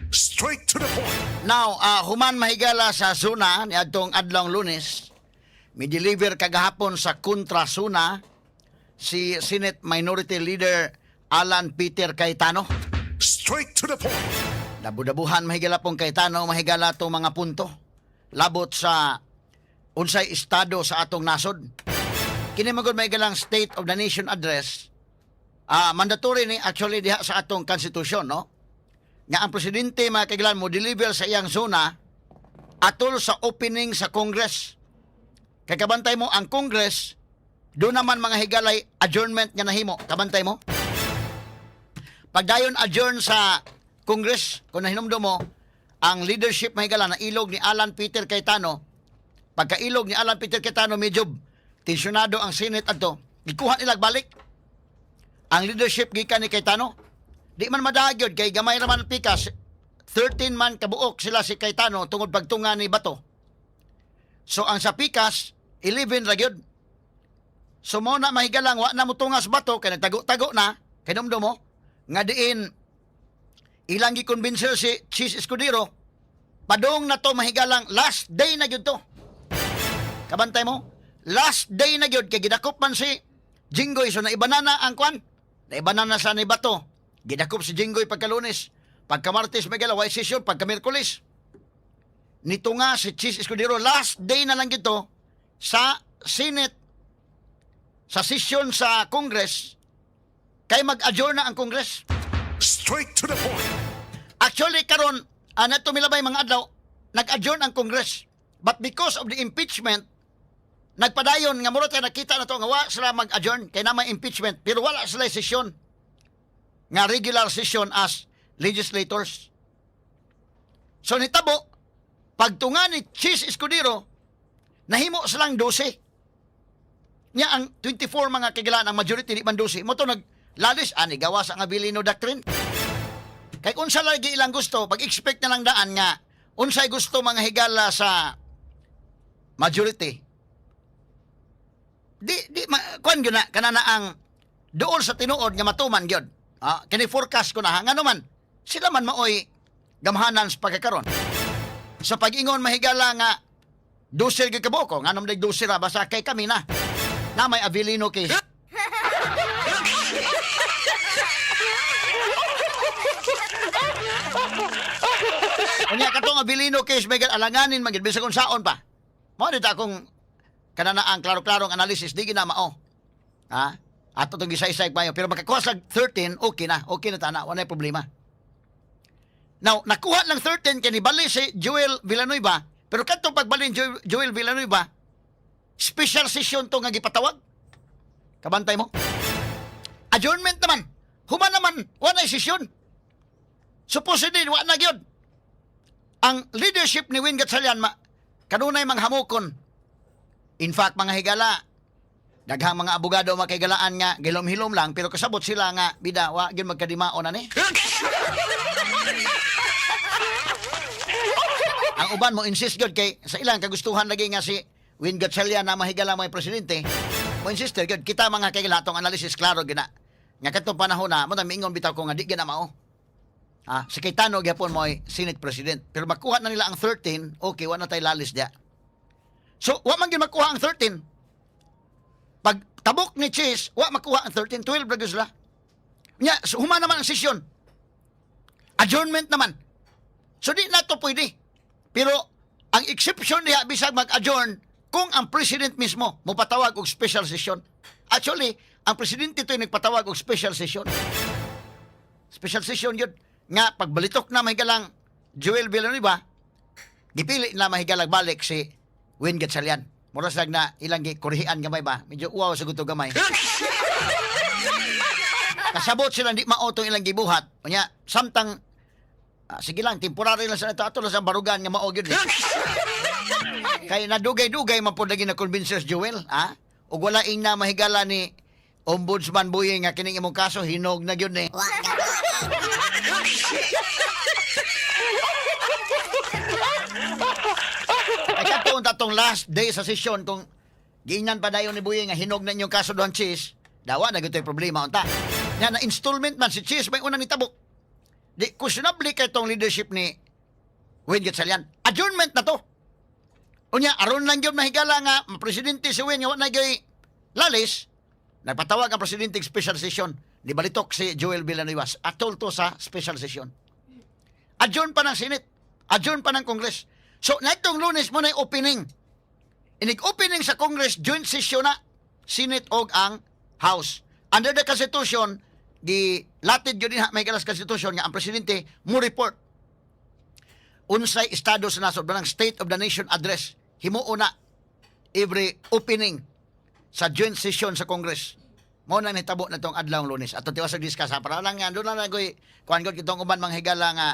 Straight to the point. Now, human mahigala sa SONA niadtong adlawng Lunes, mi-deliver kagahapon sa kontra SONA si Senate Minority Leader Alan Peter Cayetano. Straight to the point. Dabu-dabuhan mahigala pong Cayetano mahigala itong mga punto labot sa unsay estado sa atong nasod. Kini magod mahigalang State of the Nation Address. Mandatory ni actually diha sa atong konstitusyon, no? Nga ang presidente, mga kahigalaan, mo deliver sa iyang SONA atol sa opening sa Congress. Kay kabantay mo ang Congress, doon naman mga higalay adjournment nga nahimo. Kabantay mo? Pagdayon adjourn sa Congress, kung nahinumdum mo, ang leadership, mahigala, na ilog ni Alan Peter Cayetano. Pagkailog ni Alan Peter Cayetano, medyo tensyonado ang Senate adto. Gikuha nila balik ang leadership gikan ni Cayetano. Di man madagyod kay gamay raman ang pikas. 13 man kabuok sila si Cayetano tungod pagtunga ni Bato. So ang sa pikas 11 ra gyud. So mo na mahigalang wa na motunga sa Bato kay nagtago-tago na kay numdum mo nga diin ilang gi-convincer si Chiz Escudero. Padong na to, mahigalang, last day na gyud to. Kabantay mo? Last day na gyud kay gidakop man si Jinggoy, so naibanana ang kwan. Naibanana sa ni Bato. Gidakop si Jinggoy pagka-Lunes. Pagka Martes may way session, pagka Miyerkules. Nito nga si Chiz Escudero, last day na lang gito sa Senate, sa session sa Congress kay mag-adjourn na ang Congress. Straight to the point. Actually karon ana milabay mga adlaw nag-adjourn ang Congress. But because of the impeachment, nagpadayon nga mura tayo nakita na to nga wa sila mag-adjourn kay na may impeachment pero wala sila session nga regular session as legislators. So nitabo pagtunga ni Chiz Escudero, nahimo silang 12. Nya ang 24 mga kahigalaan ang majority, di man 12. Mao to naglalis ani gawas ang Avelino doctrine. Kay unsa lagi ilang gusto, pag-expect na lang daan nga unsay gusto mga higala sa majority. Di di ma, kuan gyud na kana na ang duol sa tinuod nga matuman gyud. Kini forecast ko na ha, ngano man sila man maoy gamhanan sa pagkakaron. Sa pag-ingon mahigala nga 12 gyud kabuok ko, nganom day 12 ra, basta kay kami na. Na may Avelino case. Unya katong Avelino case may alanganin man gid bisag unsaon pa. Mao dito akong kanana ang klaro-klarong analysis, di gina mao. Ha? Ato tong gisaysay pa pero makakuha sa 13, okay na. Okay na tana, wala problema. Now, nakuha lang 13 kay nibali si Joel Villanueva, pero kadtong pagbali ni Joel Villanueva, special session to nga gipatawag. Kabantay mo? Adjournment naman. Human naman, wala session. Supposedly, wa na gyud. Ang leadership ni Win Gatchalian, ma, kanunay manghamukon. In fact, mga higala, daghang mga abogado makahigalaan nga gilom-hilom lang pero kasabot sila nga bida wa gyud magkadimaon ani. Ang uban mo insist gyud kay sa ilang kagustuhan lagi nga si Win Gatchalian na mahigala mo presidente. Mo insist gyud kita mga kaigala atong analysis klaro gyud na. Nga kadtong panahon na mo na miingon bitaw ko nga di gyud na mao. Si Cayetano gyapon mo ay Senate President. Pero makuha na nila ang 13, okay, wa na tay lalis diya. So, wa man gyud makuha ang 13. Pag tabok ni Chiz, wa makuha ang 13, 12 ra gyud sila. Nya, so, human naman ang session. Adjournment naman. So di na to pwede. Pero ang exception diha bisag mag-adjourn kung ang president mismo mopatawag og special session. Actually, ang presidente to'y nagpatawag og special session. Special session yun. Nga, pagbalitok na mahigalang Joel Villanueva, gipili na mahigalang balik si Win Gatchalian. Mura sa na ilang gikurihian gamay ba? Medyo uwaw sa guto gamay. Kasabot sila di mao tong ilang gibuhat. Unya, samtang sige lang, temporary lang sa ito. Ato lang sa barugan nga mao gyud eh. Kay nadugay-dugay man pud lagi na convincer si Joel, ha? Ug wala ing na mahigala ni Ombudsman Boying nga kining imong kaso hinog na gyud ni. Wa Ay kadto tatong last day sa session kung giingnan pa dayon ni Boying nga hinog na inyong kaso doon Chiz, dawa na gyud to'y problema unta. Nga na installment man si Chiz may unang nitabok. Di questionable kay tong leadership ni Win Gatchalian. Adjournment na to. Unya aron lang gyud mahigala nga presidente si Win nga wa na gyud lalis, nagpatawag ang presidente og special session. Di balitok si Joel Villanueva atol to sa special session. Adjourn pa ng Senate. Adjourn pa ng Congress. So, nitong Lunes mo na opening. Inig-opening sa Congress, joint session na, Senate og ang House. Under the Constitution, di latid yun din may galas Constitution nga ang presidente mo report unsay estado sa nasod ng State of the Nation Address, himuo na every opening sa joint session sa Congress. Mao na nitabo na tong adlaw Lunes. Ato tiwas og discuss ha, para lang nga doon lang nagoy kuan gud kitong uban mga higala nga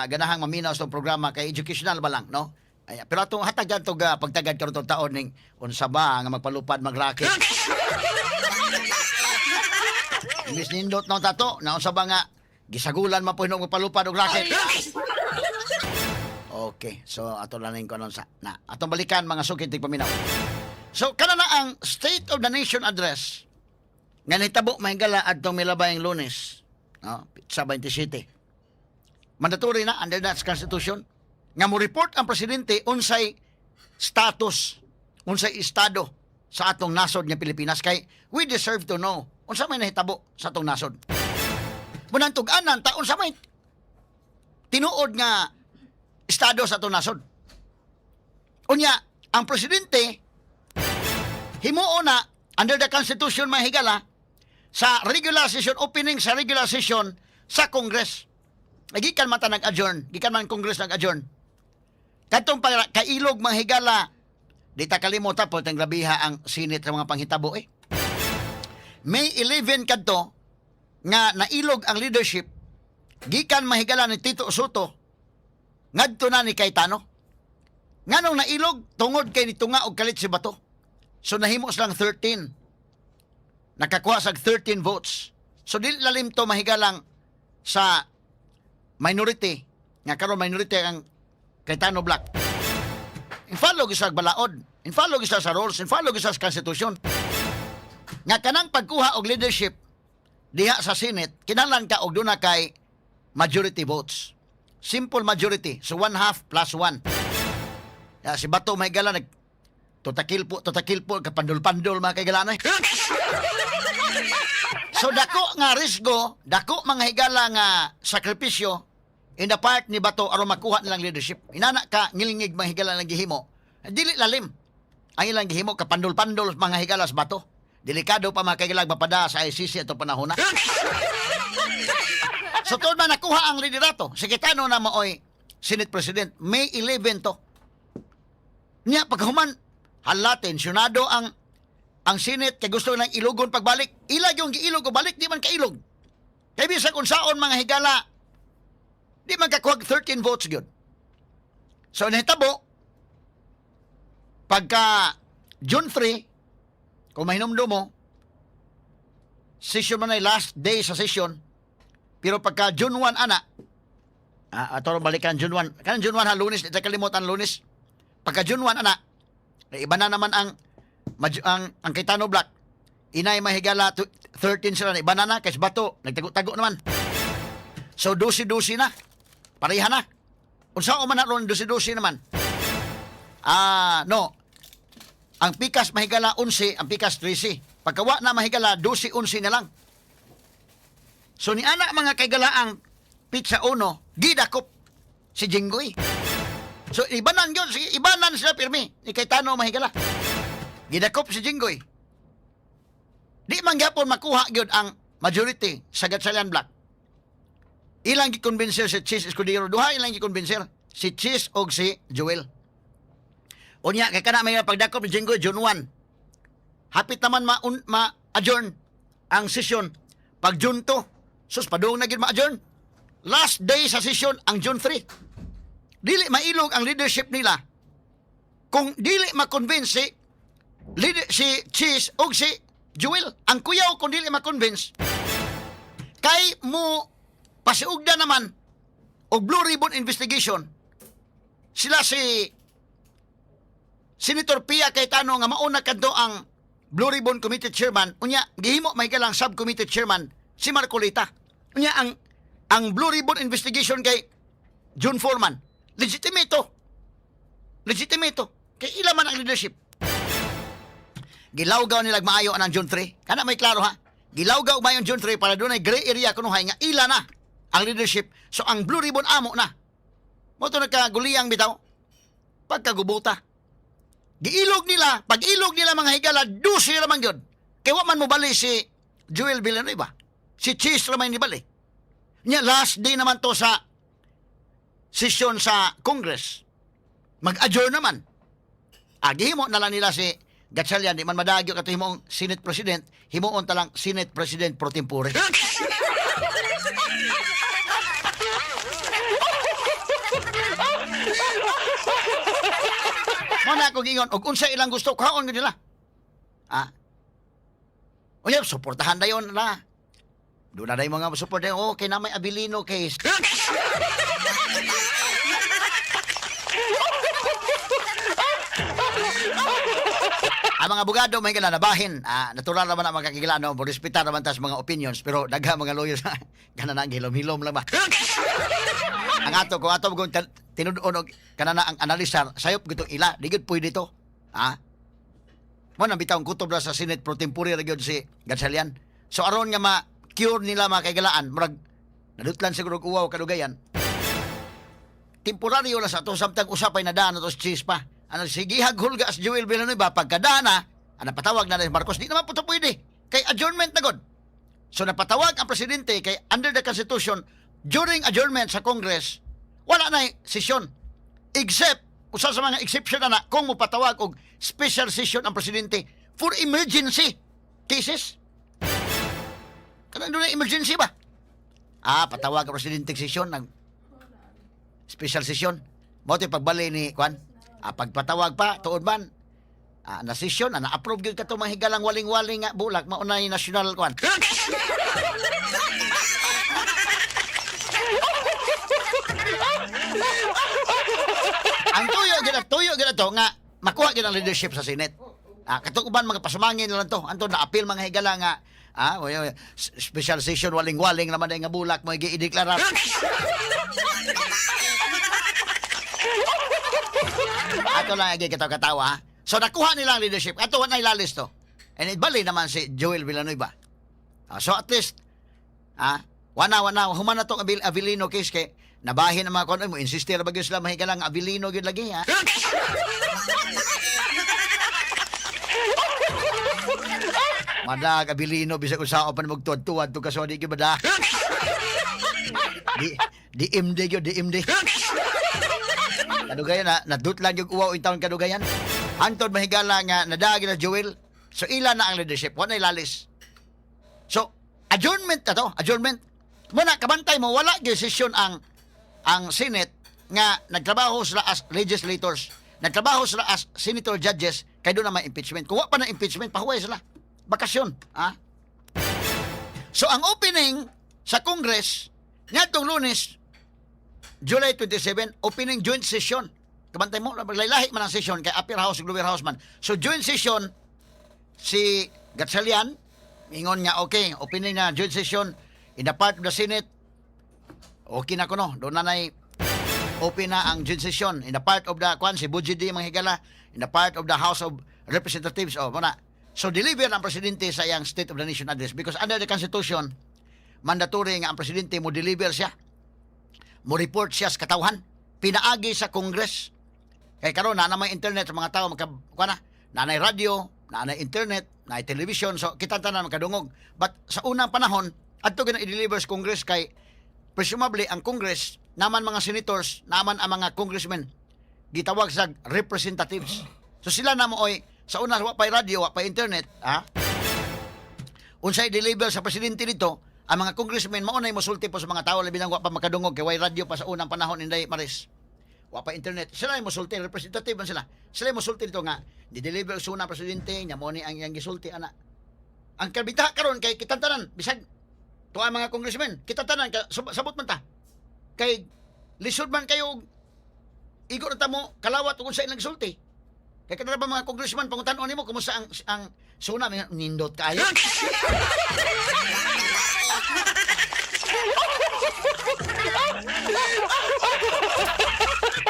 ganahang maminaw sa tong programa kay educational ba lang, no? Ay, pero atong hatag to ga pagtagad karon tong taon ning unsa ba nga magpalupad magraket. Imbis nindot na tato, na unsa ba nga gisagulan man po hinuong magpalupad og racket. Okay, so ato lang ning kuno sa na. Atong balikan, mga sukit paminaw. So kana na ang State of the Nation Address nga nahitabo, mahigala, adtong milabayng Lunes, no, sa 27. Mandatory na under that Constitution nga mo report ang presidente unsay status, unsay estado sa atong nasod nga Pilipinas kay we deserve to know unsa may nahitabo sa atong nasod. Munang tug-anan ta unsa may tinuod nga estado sa atong nasod. Unya, ang presidente himuo na under the Constitution, mahigala, sa regular session, opening sa regular session sa Congress. Ay, gikan man ta nag-adjourn, gikan man Congress nag-adjourn. Katong para kailog, mga higala, di ta kalimutan po tang grabiha ang Senate sa mga panghitabo eh. May 11 kadto nga nailog ang leadership gikan, mahigala, ni Tito Sotto ngadto na ni Cayetano. Nganong nailog? Tungod kay nitunga og kalit si Bato. So nahimo silang 13. Nakakuha sa 13 votes. So dili lalim to, mahigalang, sa minority nga karon minority ang Cayetano Bloc. In follow gyud sa balaod, in follow gyud sa rules, in follow gyud sa Constitution. Nga kanang pagkuha og leadership diha sa Senate, kinahanglan ka og duna kay majority votes. Simple majority. So one half plus one. Ya, si Bato may gala nag tutakil po kapandol-pandol, mga kaigala eh. So dako nga risgo, dako mga higala nga sakripisyo in the part ni Bato aron makuha nilang leadership. Inana ka ngilngig, mga higala, ng gihimo. Dili lalim. Ang ilang gihimo kapandol-pandol, mga higala, sa Bato. Delikado pa, mga kaigala, mapada sa ICC ato panahon na. So tuod man nakuha ang liderato. Si Cayetano na maoy Senate President. May 11 to. Nya pagkahuman, hala, tensyonado ang Senate kay gusto nang ilugon pagbalik. Ila yung giilog o balik, di man kailog. Kay bisag unsaon, mga higala, di man kakuha 13 votes gyud. So nahitabo pagka June 3, kung mahinumdum mo, session man ay last day sa session, pero pagka June 1 ana, ato ron balikan June 1. Kanang June 1 ha, Lunes, di ta kalimutan Lunes. Pagka June 1 ana, eh, iba na naman ang Cayetano Bloc. Inay mahigala 13 sila, iba na na kay si Bato, nagtago-tago naman. So 12-12 na. Pareha na. Unsa man na ron 12-12 naman? No. Ang pikas, mahigala, 11, ang pikas 13. Pagkawa na, mahigala, 12-11 na lang. So ni ana, mga kaigalaang pitsa 1, gidakop si Jinggoy. So ibanan yun, sige, ibanan sila pirmi ni Cayetano, mahigala. Gidakop si Jinggoy. Di man gyapon makuha gyud ang majority sa Gatchalian Bloc. Ilang gikonbinser si Chiz Escudero, duha ilang gikonbinser, si Chiz og si Joel. Unya kay kana may pagdakop ni Jinggoy June 1. Hapit naman ma-adjourn ang session. Pag June 2, sus, padung na gyud ma-adjourn. Last day sa session ang June 3. Dili mailog ang leadership nila kung dili ma-convince si Chiz og si Joel. Ang kuyaw kung dili ma-convince kay mo pasiugda naman og Blue Ribbon investigation sila si Senator Pia Cayetano nga mauna kadto ang Blue Ribbon Committee Chairman. Unya gihimo may galang subcommittee chairman si Marcoleta. Unya ang Ang Blue Ribbon investigation kay June 4 man, legitimate to. Legitimate to. Kay ila man ang leadership. Gilawgaw nila maayo anang June 3. Kana may klaro ha. Gilawgaw maayo ang June 3 para dunay gray area kunuhay nga ila na ang leadership. So ang Blue Ribbon amo na. Mao to nagkaguliyang bitaw. Pagkagubuta. Giilog nila, pag ilog nila mga higala, 12 ra man gyud. Kay wa man mobali si Joel Villanueva. Si Chiz ra man nibali. Nya last day naman to sa session sa Congress. Mag-adjourn naman. Gihimo na lang nila si Gatchalian, di man madagyo kato himoong Senate President, himuon ta lang Senate President pro tempore. Mo na ako giingon, og unsa ilang gusto, kaon gud nila. Ah. Unya, suportahan na yon na. Doon na mga support. Okay na may Avelino case. Ang mga abogado may nabahin. Natural naman ang mga kagila, no? Respetar naman tas mga opinions, pero dagha mga lawyers, kana na ang hilom-hilom lang ba. Ang ato kung ato kung tinud-on og kana na ang analisar, sayop gito ila, di gyud pwede to. Ha? Mo nang bitaw ang kutob na sa Senate pro tempore ra gyud si Gatchalian. So aron nga ma-cure nila mga kaigalaan, murag nadutlan siguro og uwaw kadugayan. Temporaryo lang sa ato samtang usapay na daan na to si Chiz pa. Ano sige haghulga as Joel Villanueva pagkadaan na, ana patawag na ni Marcos, di naman po to pwede. Kay adjournment na god. So napatawag ang presidente kay under the Constitution during adjournment sa Congress, wala na session. Except usa sa mga exception na, na kung mopatawag og special session ang presidente for emergency cases. Kanang doon emergency ba? Patawag ang presidente session ng special session. Mao to'y pagbali ni Kwan. Pagpatawag pa tuod man. Na session, na-approve gyud kato mga higalang waling-waling nga bulak mao na yung national kwan. Ang tuyo gyud to nga makuha gyud ang leadership sa Senate. Katong uban mga pasumangin na lang to. Anto na appeal mga higala nga special session waling-waling naman nga bulak mo i-deklara. Ato lang agi katawa katawa ha. So nakuha nila ang leadership. Ato wala ilalis to. And ibali naman si Joel Villanueva. So at least wana wana human na tong Avelino case kay nabahin ang mga kuno mo insistir ba gyud sila mahigalang Avelino gyud lagi ha. Madag Avelino bisag usa pa magtuad-tuad to kaso di gyud bada. Di di MD gyud di MD. Kadugayan na nadutlan yung uwaw in taon kadugayan. Hantod mahigala nga nadagi na Joel. So ila na ang leadership, wala ilalis. So adjournment na to, adjournment. Muna kabantay mo wala gyud session ang Senate nga nagtrabaho sila as legislators. Nagtrabaho sila as senator judges kay doon na may impeachment. Kung wa pa na impeachment, pahuway sila. Bakasyon, ha? So ang opening sa Congress ngadtong Lunes, July 27, opening joint session. Kabantay mo, laylahi man ang session kay upper house ug lower house man. So joint session si Gatchalian ingon nga okay, opening na joint session in the part of the Senate. Okay na kuno. Doon na nay open na ang joint session in the part of the kwan si Bojie Dy mga higala in the part of the House of Representatives, oh muna. So deliver ang presidente sa iyang State of the Nation Address because under the Constitution mandatory nga ang presidente mo deliver siya, mo report siya sa katawhan pinaagi sa Congress. Kay karon na may internet sa mga tao maka kuan na nanay radyo, nanay internet, na television, so kita tanan makadungog. But sa unang panahon adto gina i-deliver sa Congress kay presumably ang Congress naman mga senators naman ang mga congressmen gitawag sa representatives. So sila na mo oy sa una wa pa radyo, wa pa internet, ha, unsay deliver sa presidente nito ang mga congressmen mao nay mosulti po sa mga tao labi nang wa pa makadungog kay way radyo pa sa unang panahon, Inday Maris, wa pa internet. Sila ay mosulti, representative man sila. Sila ay mosulti dito nga di-deliver sa unang presidente nya mo ni ang iyang gisulti ana. Ang kabita karon kay kitang tanan bisag tuwa mga congressmen kita tanan sabot man ta kay lisod man kayo igo na ta mo kalawat ug unsa ilang gisulti. Kay kada ba mga congressman pangutan-on nimo kumusta ang suna, nindot kaayo.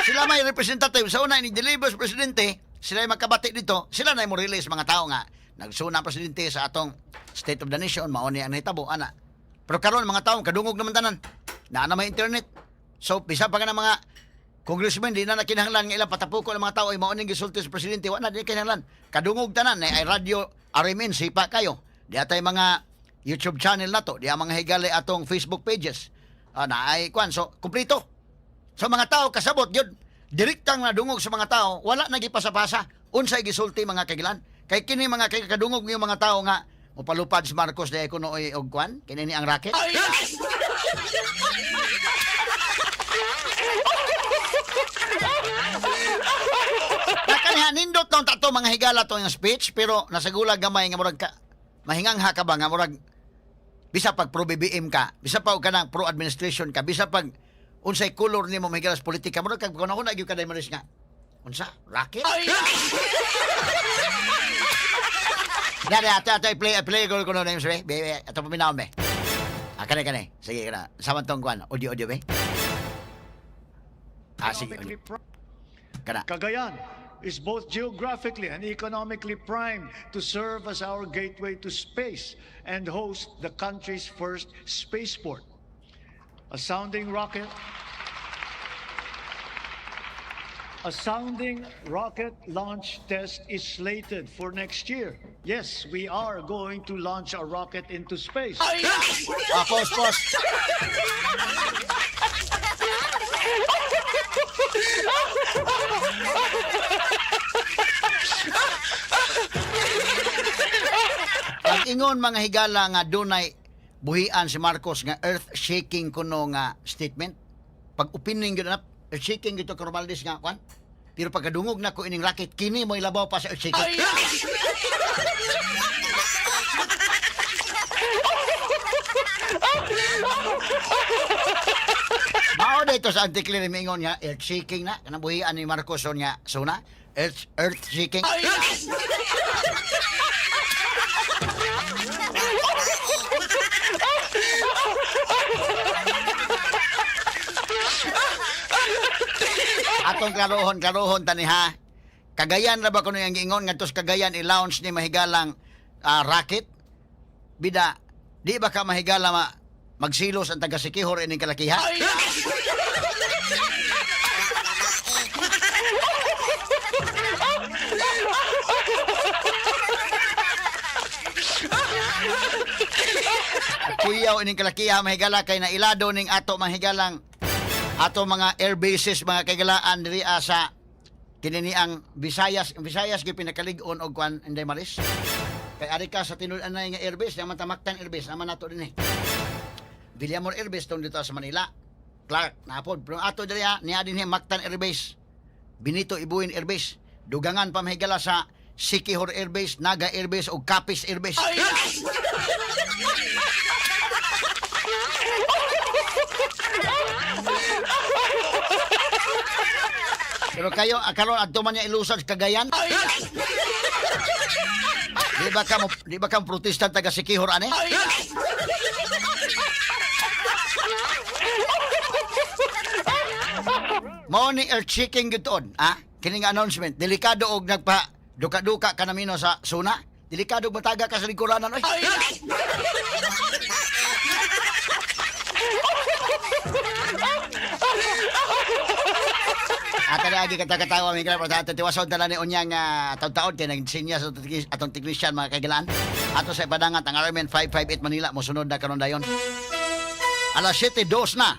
Sila may representative sa una ni deliver sa presidente, sila ay makabati dito, sila na mo release mga tao nga nagsuna ang presidente sa atong State of the Nation, mao ni ang nahitabo ana. Pero karon mga tao kadungog naman tanan. Naa na may internet. So bisa pa ka ng mga congressman di na kinahanglan nga ilang patapuko ng mga tao ay mao ning gisulti sa presidente, wa na di kinahanglan. Kadungog tanan ay radyo RMN sipa kayo. Di atay mga YouTube channel na to, di ang mga higali atong Facebook pages. Ah, na ay kwan so kumpleto. Sa mga tao kasabot gyud direktang nadungog sa mga tao, wala na gipasapasa unsay gisulti mga kagilan. Kay kini mga kay kadungog yung mga tao nga mopalupad si Marcos dahil kuno oy og kwan kini ni ang racket. Nakaniha nindot taon tato mga higala to yung speech pero nasagula gamay nga murag ka mahingangha ka ba nga murag bisa pag pro BBM ka, bisa pa og kanang pro administration ka, bisa pag unsay color nimo mahigala sa politika, murag kag kuno na gyud ka dai maris nga. Unsa? Racket? Dali, ato, ato, i-play ko kuno names, be. Be, be, ato paminaw, be. Ah, kane, kane. Sige, kana. Sama tong kuan. Audio, audio, be. Ah, sige, audio. Kana. Cagayan is both geographically and economically primed to serve as our gateway to space and host the country's first spaceport. A sounding rocket launch test is slated for next year. Yes, we are going to launch a rocket into space. Ah, pause, pause. Ang ingon mga higala nga dunay buhian si Marcos nga earth-shaking kuno nga statement. Pag opening gyud na earth-shaking gyud to kay Romualdez nga kwan. Pero pagkadungog na ko ining racket kini mo'y labaw pa sa earth-shaking. Mao dito sa anticlin miingon nga earth shaking na kanang buhian ni Marcos on nga suna earth shaking. Atong klarohon klarohon tani ha. Cagayan ra ba kuno yang giingon ngadto sa Cagayan i-launch ni mahigalang rocket? Bida, di ba ka mahigala magsilos ang taga Sikihor ining kalakiha? Kuyaw ining kalakiha mahigala kay nailado ning ato mahigalang ato mga air bases mga kagalaan diri sa kini ni ang Visayas. Visayas gyud pinakalig-on og kwan, Inday Maris, kay ari ka sa tinud-anay nga airbase naman ta Mactan Airbase naman nato dinhi, Villamor Airbase tong dito sa Manila, Clark napod, pero ato diri niya dinhi Mactan Airbase, Benito Ibuin Airbase, dugangan pa mahigala sa Siquijor Airbase, Naga Airbase ug Capiz Airbase. Pero kayo, karon adto man niya ilusad sa Cagayan. Di ba ka mo protesta taga Siquijor ani? Mao ni earth shaking gyud tuon, ah? Kini nga announcement, delikado og nagpa duka-duka ka namino sa suna. Delikado og mataga ka sa lingkuranan oy. At lagi kata-katawa mi kaya sa ato tiwason tala ni unyang taon-taon kay nagsinya sa atong technician mga kaigalaan. Ato sa ipadangat ang RMN 558 Manila mosunod na karon dayon. Alas 7:02 na.